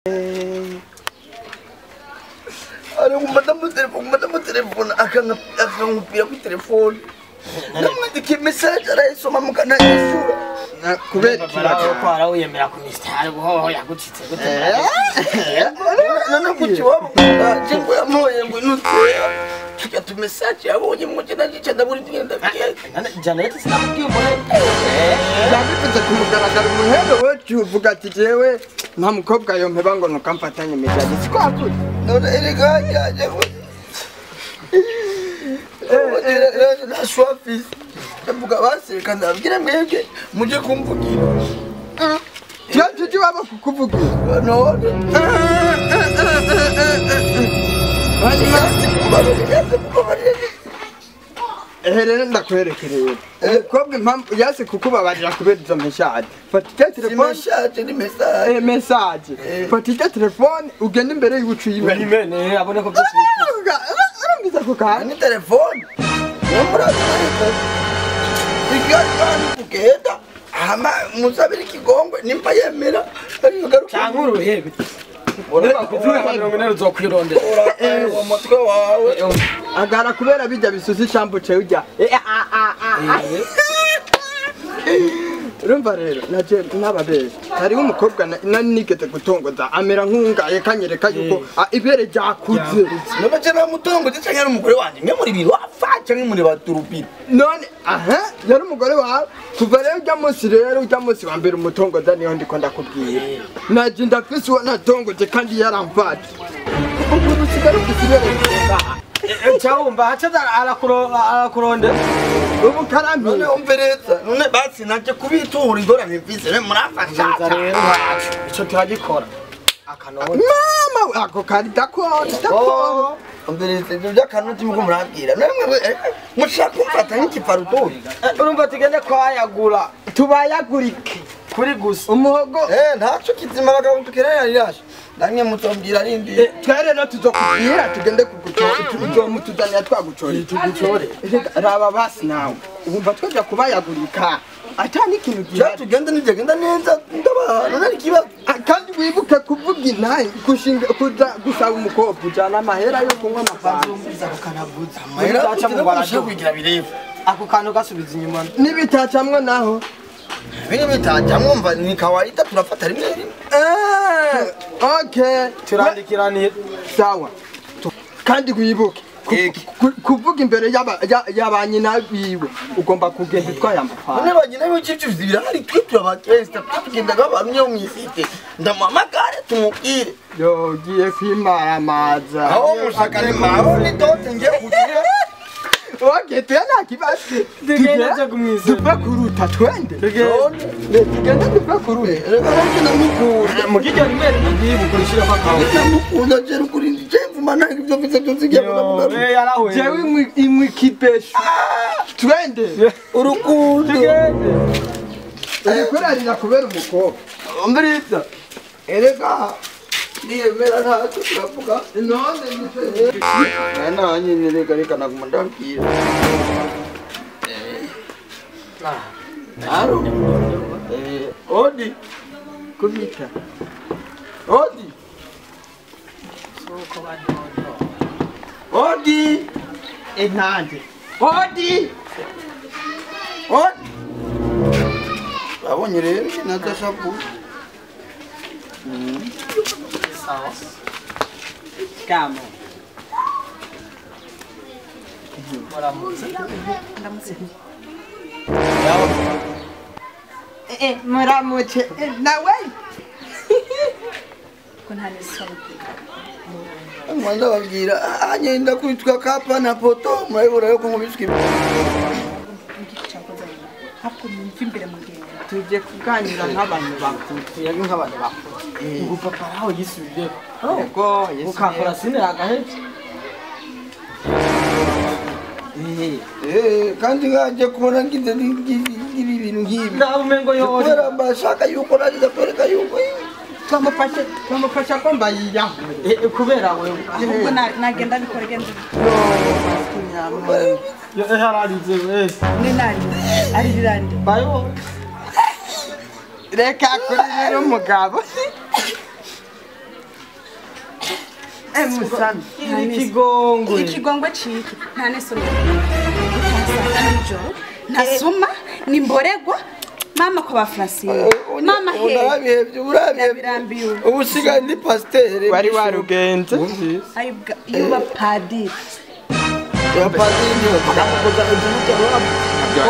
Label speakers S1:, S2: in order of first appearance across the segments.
S1: Ari akankupira kuri telefone. Namwandikiye message arayisoma mukanayishura.
S2: Kubera
S3: ikibazo ko arawiyemera ku mistari buhoho yagucitse gute.
S1: None kuki wabo jengo yamoye ngo nutse. Tuka tu message yabonye mu kina gice ndaburi ngenda bigenda.
S3: Janet sinakubwiye umure.
S2: Yabivuze ku mugaragaro muhebe we uvuga ati jewe nta mukobwa yompeba ngo nukamfatanye message siko akuri.
S1: None erega yaje nashwafisi ndavuga baseka ndabwira mwebwe muje kumvugira.
S2: Tujye waba kukuvugira
S1: none
S2: rero ndakwerekereye umukobwa impamvu yase kukubabarira kubera izo message. Fata ijya telefone
S1: ni message
S2: message. Fata ijya telefone ugende imbere y'ubucu
S3: yimene abone ko byose
S2: urumviza ko kandi
S1: ni telefone n'umurabyo igari kugenda hama musabira ikigongwe nimba yemera
S3: garuka cyangwa uruhebe ura kuvuga uzokwirondera
S1: uwo mutwe wawe
S2: agara kubera bijya bisusi cyambuce ujya urumva rero naje nababesha hariho umukobwa nigeze gutongoza amera nk'ungaye kanyereka yuko ibere ryakuze.
S1: None je namutongoje canke ari umugore wanje mwe muri biro afa canke muri baturupira.
S2: None aha yari umugore wawe kuva rero ujya munsi rero ujya munsi wa mbere umutongoza niho ndiko ndakubwira. Naje ndafise uwo natongoje kandi yaramfata. Ubu usigara ufise ibere.
S3: Cyawumva haca arakuronde
S2: ubu karambi.
S1: None umvereza none basi naje kubitura ingorane mfise ne murafasha
S3: rero ico turagikora akanoti
S2: mama ako kari dakora dakora
S1: umvereza ibyo by'akanoti muko murabwira namwe mushaka kumfata nk'ikiparuto.
S3: Urumva tugende kwayagura
S2: tubayagurike
S3: kuri gusa
S2: umuhogo
S1: ntaco kizima bagabo tukerera rirashe namwe mutombwira rindi
S2: twere no tuzokubwira tugende kugutora tuzomutuzanira twagucore
S3: tugucore.
S2: Raba basi nawe ubumva twajya kubayagurika ata n'ikintu
S1: gihari tugende nigenda neza ndabaha none ikibazo.
S2: Kandi wibuke kuvuga intayi gushinga kuza gusaba umukobwa ujana amahera yo kunywa amafaranga
S3: akanaguza
S1: amahera kugira birefu
S3: ako kantu gasubiza inyuma
S2: nibitacamwe naho
S1: bini bitacamwe mva ni kawaida turafata rimwe rimwe.
S2: Okay
S3: turandikiranira
S2: sawa. Kandi wibuke kuvuga imbere y'abanyina biwe ugomba kugenda utwaye amafaranga.
S1: None banyina biwe cyo birahari twe turabakesta tugenda gabamye mu isite ndamuhamagare tumubwire
S2: yo giye kwimaramaza
S1: aho mushaka ni maho ni dote ngiye kugira.
S2: Okay tuya kibazo
S3: tugende kumwisa
S2: tuve kuruta twende tugende tuve kuruta
S1: reka ndamukunda
S3: mugijya rimwe rimwe kurishira kwa
S1: ndamukunda je rukuri je mvuma nta ibyo mfite byose ngiye kugaruka
S2: jewe imwe kibesho twende
S1: urukundo
S3: tugende
S2: urikurarira kubera umukobwa
S1: umbrita ereka niyemera ntacyo turavuga
S2: none
S1: nana nyine reka reka naguma ndabwira aro odi
S2: kubita
S1: odi odi
S2: intanje odi
S1: odi babonye rero natashapu
S3: sawa
S2: kamo
S3: muramutse
S4: ndamutse
S2: muramutse nawe
S4: ko nta n'isoni.
S1: Mwanza babwira agenda kwitwa kapa na poto murabibona yuko nkubiswe
S2: tujye kuganira nk'abantu bakuru
S3: tuyage nk'abantu bakuru ngo papa aho yisubiye
S2: yego
S3: ukakora sine agahebye
S1: kandi nkaje kubona ngize ngira ibintu nk'ibi
S3: ndabumengo yori
S1: kubera mbashaka yuko nagize kwereka yuko
S2: twamufasha ko mbayiyahure
S3: kubera wewe
S4: ahubwo nagenda bikora genze
S3: yo hararize we
S4: ni nari ari rirande
S3: bayo
S2: reka kurira umugabo. Musami
S5: ikigongwe
S4: ikigongwe ciki nta n'isoni ntasuma ni mboregwa mama kwa Francine mama he
S1: urabihevye
S4: Ndabirambiwe.
S1: ubu sigaye ndi pasiteri
S2: wari warugenze
S4: ayibwa yuba padiri
S1: ya padiri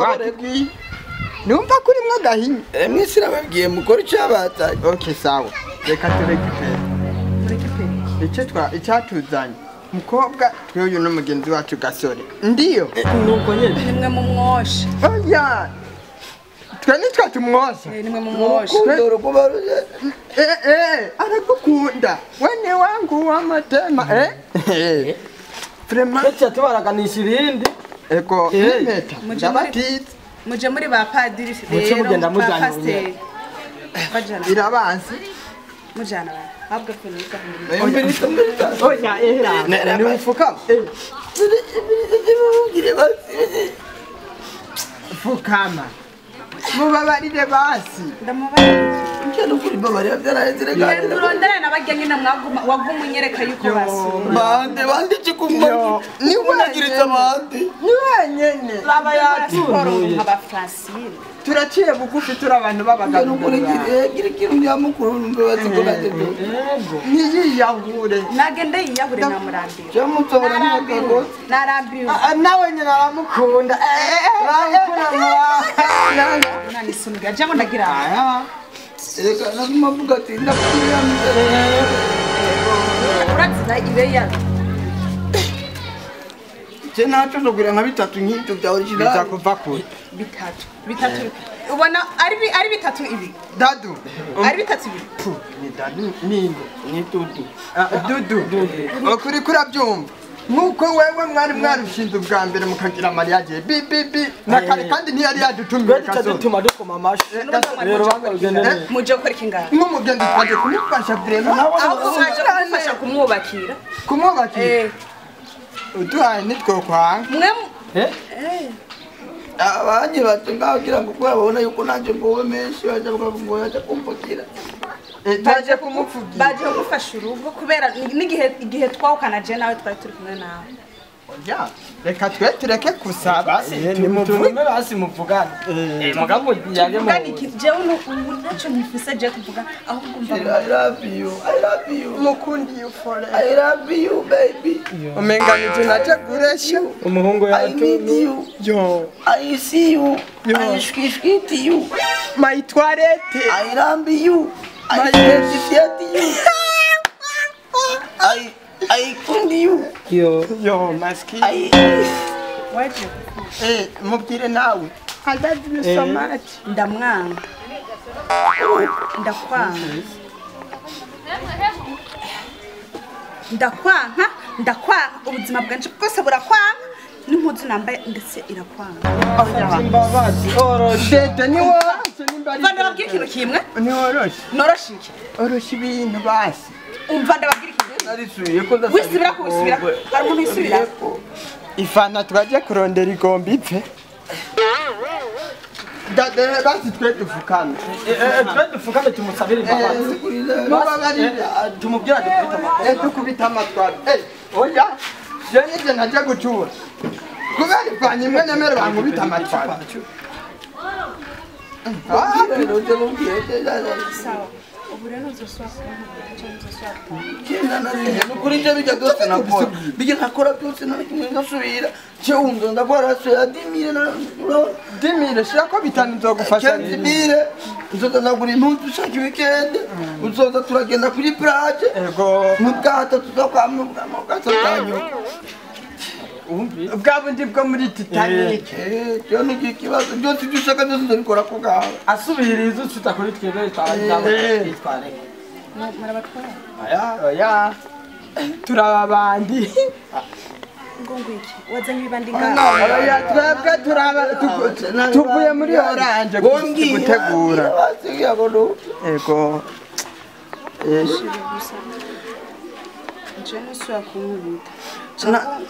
S2: watubwiye numva kuri mwe gahinya
S1: mwisi nababwiye mukora icyabatanye
S2: okay sawa reka tureke pe
S4: mureke pe
S2: icyo twa icyatuzanye mukobwa tweuyu n'umugenzi wacu gasore ndiyo
S5: nuko nyene
S4: nimwe mumwoshe
S2: oya twe nitwe tumwoza
S4: nimwe mumwoshe
S1: urukundo rukuba ruje
S2: aragukunda wene wangu w'amatema vraiment
S5: twese tubaraganisha irindi
S2: ego
S5: Eh.
S2: impeta
S4: Muje muri-
S2: ndabatiza
S4: muje muri ba padiri
S5: Muce
S4: rero
S5: mugenda
S4: ba
S5: mujana
S4: pasiteri bajana
S2: irabanzi
S4: mujana ba ahubwo twe niga
S1: mbirita mbirita
S5: oya era
S2: ni ufukama fukama mubabarire basi
S4: ndamubarira
S1: byaraheze
S4: urondera n'abajya nyine mwaguma waguma unyereka yuko basura
S1: bande bande ikikumba
S2: Yo, ni
S1: unagiritse abandi
S2: ni wenyene
S5: laba yatuntuye
S4: aba Francine
S2: turaciye bugufi turi abantu b'abagabo
S1: nukuri gira ikintu nyamukuru numve bazikoraje
S5: yego
S2: ntiyiyahure
S4: nagende yiyahure namurambiwe
S1: cyamutora n'akagozi
S4: narambiwe
S2: nawe nyina aramukunda
S4: nani sumbwa jambo ndagira
S1: reka naguma avuga ati ndakuriya
S4: urazira ibeya
S1: je naco nzogura nka bitatu nk'ibyo bya
S2: biza
S1: original
S2: kuva kure
S4: bitatu bitatu ubona ari ari bitatu ibi
S2: dadu
S4: ari bitatu ibi
S2: ni dadu ninde
S1: ni dudu
S2: dudu ukuri kurabyumva nkuko wewe mwari mwarushinze ubwa mbere mukagira mariage bi bi bi na kare kandi ntiyari yadutumiye
S5: twe dutuma dukoma amashi rero banga rugende neza
S4: muje gukora iki ngaha
S2: nk'umugenzi twaje kumufasha vraiment
S4: ahubwo mwaje kumufasha kumwubakira
S2: kumwubakira
S4: eh
S2: uduhaye nitwokwanga
S4: mwe
S5: eh
S1: abanyi bati ngaho kugira ngo kubera babona yuko nanje ngowe menshi baja bakavuga ngo yaja kumpfukira
S2: twaje kumupfugira
S4: baje kumufasha urugo kubera n'igihe igihe twawukana je nawe twari turi kumwe nawe
S2: oya reka twe tureke kusaba
S5: tunume basi muvugane mugabo yage mu
S4: tuvugana iki jewe ubu ntacyo nifise je tuvuga ahubwo mva
S1: I love you I love you
S2: mukundi you forever
S1: I love you baby
S2: umenga nije naje guresha
S5: umuhungu
S1: I need you
S2: yo
S1: I see you
S2: Yo.
S1: I shwishwiti you
S2: my toilette
S1: I love you I
S2: My-
S1: shwishwiti you I kundi you
S5: yo
S2: yo maski
S1: I
S4: waje
S2: mubwire nawe I love you so much
S4: ndamwanga ndakwanga ndakwanka ndakwanka ubuzima bwanje bwose burakwanga n'impuzu nambaye ndetse irakwanga
S5: imbabazi oroshe
S2: dede ni woroshe nimba ari
S4: umva ndababwira ikintu kimwe
S2: ni woroshe
S4: noroshe iki
S2: oroshe ibintu basi
S4: umva ndababwira ikintu
S1: narisubiye ko ndasaba
S4: wisubirako wisubirako hari umuntu wisubirako
S2: ifana twaje kurondera igomba ipfe dade basi twe dufukame
S5: twe dufukame tumusabire imbabazi
S2: mubabarire
S5: tumubwira dukubita amakuru
S2: dukubita amatwara oya je nije naje gucura kubera ifanya imwe nemere bankubita amatwara
S4: sawa ubu rero nzosubira kunkubita cyangwa nzosubira gutaha
S1: nukuri ivyo bijya byose nakora bijya nakora byose nta kimwe ndasubira je wumva ndakora rasubira dimire
S2: dimire shirako bitanu nzogufasha
S1: dimire nzoza ndagura impuzu ushaka weekend uzoza turagenda kuri plage
S2: ego
S1: mu bwato tuza kwa mu bwato bwa nyoko
S2: bwa bundi bwo muri Titanic
S1: cyo ni ikibazo byose ibyo ushaka byose ndabikora ku bwawe
S5: asubiriza usuta kuri twebwe twitware
S4: murabatwara
S2: oya turababandi
S4: ngo ngwiki wazanye ibibandi ngaha
S2: oya twebwe turaba tuvuye muri oranje gutegura ego
S4: je nusubira kunkubita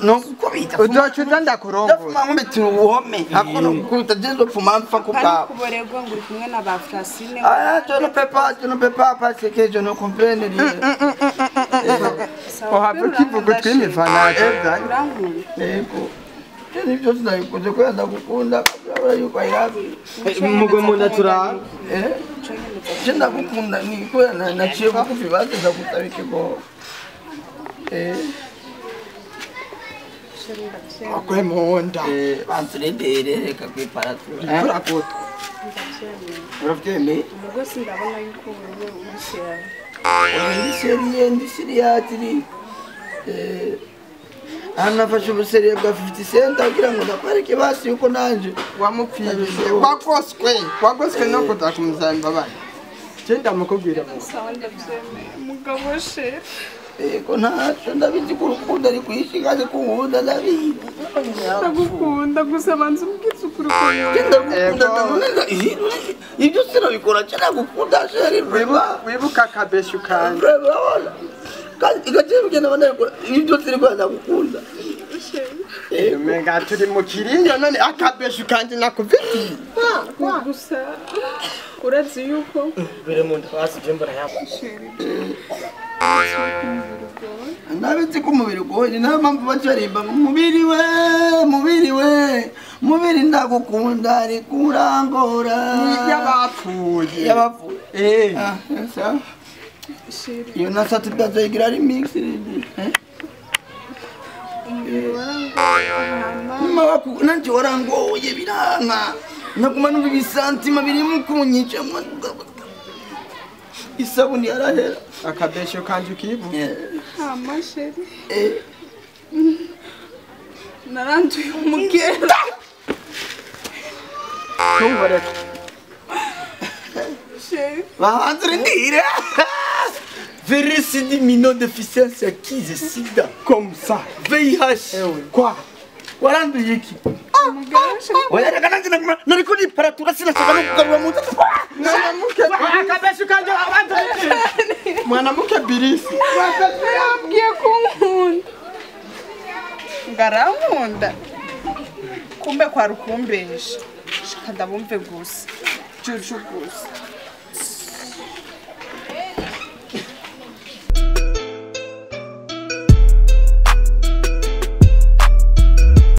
S1: nokukubita
S2: uzoca uza ndakurongora
S1: ndafuma nkubitira ubuhome ako nokukubita je ndopfuma mpfa ku
S4: kandi
S1: bwawe
S4: kuborerwa ngo uri kumwe na ba Francine
S1: Ah, je ne peux pas, je ne peux pas parce que je ne comprends rien.
S2: Ohava ukivuga utwimivana
S4: Urankunda.
S1: Yego. Ibyo byose nabikoze kubera ndagukunda, urabona yuko I love you.
S5: Mugwe mu nda turara.
S1: Je ndagukunda ni kubera naciye bugufi baze ndagusaba ikigo.
S2: Akwe mu nda.
S1: Banturendere reka kwiparatura.
S2: Uragotwa.
S1: Uravyemeye?
S4: Ubwo sindabona yuko wewe uri sérieux.
S1: Ndi sérieux, ndi sérieux. Anafashe ubuseriye bwa 50 cent kugira ngo ndakwereke basi yuko nanje
S2: wamupfiriye wagoswe wagoswe no kuza kumusaba imbabazi. Je ndamukubwira mu
S4: Sawa ndavyemeye mugabo chef.
S1: Ego ntacyo ndabizi ko urukundo ari kwishi kandi kunkunda ndabizi.
S4: Ndagukunda gusa banza umbwize ukuri ko
S1: Ndagukunda ndabona ibyo sinabikora cyane ndagukunda chérie vraiment.
S2: Wibuka akabeshu kanje.
S1: Urabona? Kandi igace bigenda banakora ibyo siri ndagukunda.
S2: Umenga turi mu kiriyo none akabeshu kanje nakuvitiye.
S4: Gusa urazi yuko
S5: Bire mu nda basi je mbona yabo.
S1: Ndabizi ko umubiri ugoye niyo mpamvu bacarimba ngo mubiri we mubiri we mubiri ndagukunda ariko urangora.
S2: Y'abapfuye.
S1: Y'abapfuye. Sawa. Iyo nasatse bwazoyigira remix. Nanje warangoye biranka naguma numva ibisantima birimo kunyica isabuni yarahera.
S2: Akabesho kanje ukibuka.
S4: Hama chérie. Naranduye umugera.
S2: Ntumbareke.
S4: Chérie.
S1: Bahanze urindire. Virus d'immunodéficience acquise sida.
S2: Comme ça.
S1: VIH.
S2: Quoi?
S1: Waranduye iki? Oya reka nanjye naguma nariko niparatura sinashaka no kugarura mu nzu.
S2: Mwanamke
S5: Akabeshu kanje abanza.
S2: Mwanamke birisi.
S4: Yambwiye ko unkunda. Ngarankunda. Kumbe kwa rukumbesha. Shaka ndabumve gusa. Juju gusa.